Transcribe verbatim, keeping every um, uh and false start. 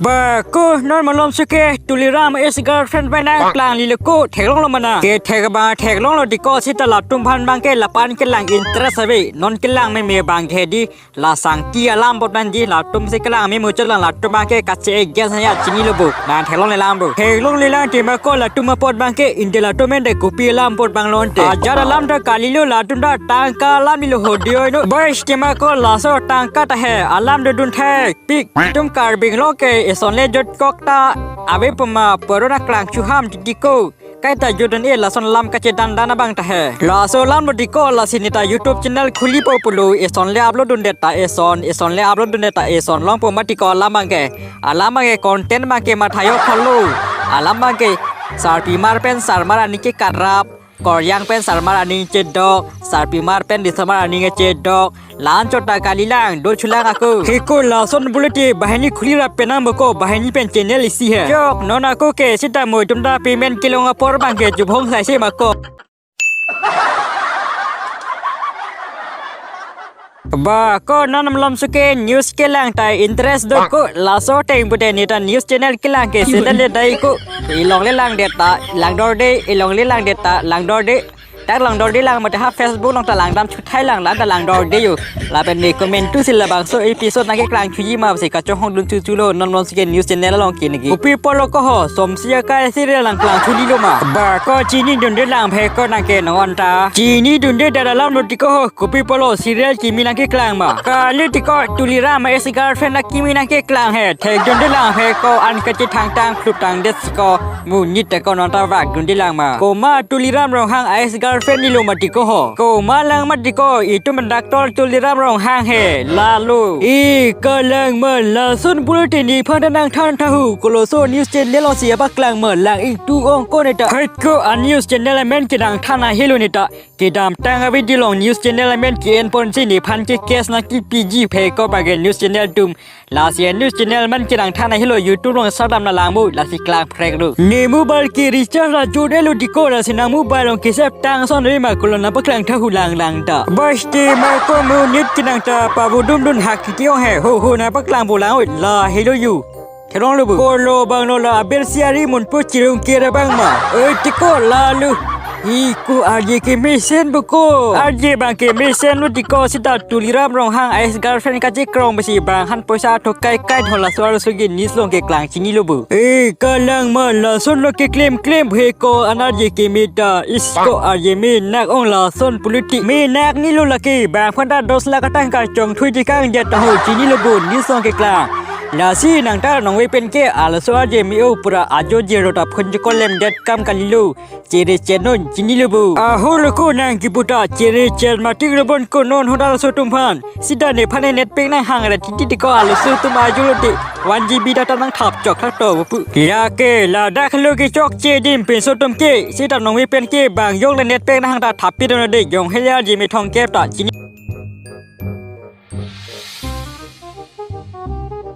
Ba ko non malom suke Tuliram ex girlfriend pen nangklanglilo ko, theklonglo ma nang? Kethek abang theklonglo diko, sita latum aphan abangke lapu-an kelang interest ave. Non kelang meme abangke di la Sangti alam apot nangji, latum si kelang memuchot lang, latum abangke kache against ya, chinilo bo. Nang theklongle lang bo. Theklongle lang tema ko, latum apot abangke inde latum ende kopi alam apot abang lonte. Ajat alam ta kalilo, latum ta tangka alam lilo hodi oi no. Boys tema ko laso tangka ta he alam dodun thekpik. Itum Karbi Anglong ke isonle jot kok ta ave puma, purona klang chuham titi ko. Kaita jodun-e lason alam kachedan dan abang ta he. Laso alam lo diko, lasi neta YouTube channel khulipo pulo, isonle upload dundet ta ison, isonle upload dundet ta ison longpo ma diko alam abangke. Alam abangke content abangke matha yok thalo. Alam abangke sarpimar pen sarmar aning kekarap, koryang pen sarmar aning chedok, sarpimar pen disomar aning chedok. La-an chot ta kalilang, do chulang ako. He ko, lason buliti banghini khulirap penang bo ko, banghini pen channel isi he. Chok, non ako ke sita mo itum ta payment kelong apor abangke chubhong saise ma ko. Ba ko non malom suke news kelang ta interest do ko, laso ateng pute neta news channel kelang ke sita le dai ko. Ilongle langdet ta langdorde, ilongle langdet ta langdorde. Dak langdorde lang mate ha Facebook along ta langdam chuthai lang, la ta langdorde yo. Lapen ne comment tu si labangso episode nangkeklang thuji ma si kachonghong dun chuchulo, non malom suke news channel along ke neke. Kopi apotlo ko ho, Somsi Akai serial nangklang thulilo ma? Ba ko chinidunde lang phe ko nangke non ta. Chinidunde dada lam lo diko ho, kopi apotlo serial kimi nangkeklang ma? Kali diko Tuliram ex girlfriend akimi nangkeklang he. Thekdunde lang phe ko, an kachethangtang phlutangdet ko. Monit ta ko non ta vakdunde lang ma? Komat Tuliram Ronghang a ex girlfriend nilo ma diko ho? Komat lang ma diko, itum doctor Tuliram Ronghang he, lalo. E kalang ma, lason buliti nephan ta nangthan tha ho, koloso news channel along si apaklang ma, lang ingtu ong ko neta. Hei ko, a news channel amen ke nangthan ahelo neta. Kedamtang a-video along news channel amen ke-enponsi nephan ke case nangkepiji phe ko abangke news channel atum. Lasi a news channel amen ke nangthan ahelo, YouTube along sardam na lang mo, lasi klang phrek do. Ne mobile ke recharge la jodelo diko, lasi nang mobile along kesep tang ason ri ma, kolo nangpaklang tha ho lang lang ta. Boys tema ko monit ke nang ta pavudum dun hak titi ong he, ho ho nangpaklang bo lang oi, lahelo yo. Theklonglo bo. Kolo abanglo la aber si ari munpo chirung kera abang ma? Oi diko lalo. He ko, arje kemesen bo ko. Arje abangke mesenlo diko, sita Tuliram Ronghang a ex girlfriend kachekrong besi bang han poisa athokai kai dhola suar sugi news along keklang chinilo bo. E kalang ma, lasonlo keklem klem he ko, an arje keme ta. Is ko, arje menak ong, lason politic menak nilo lake, bang aphan ta dos lakh atangka chongthui dikang det ta ho, chinilo bo news along keklang. Lasi nang ta nongve pen ke, alaso arje me-o pura ajo jero ta phone cheklemdet kam kalilo. Chere chenon chinilo bo. Ahorlo ko nang kipu ta, chere chen matik robon ko non hodar so atum aphan. Sita nephan ne net pack nanghang ra titi tiko, alaso atum ajo lote one G B data nangthap chok thak to pu. Lake ladak lo kechokche adim pinso atum ke, sita nongve pen ke bang jong le net pack nanghang ta thap pidon de, jong heya ji methong kep ta chini.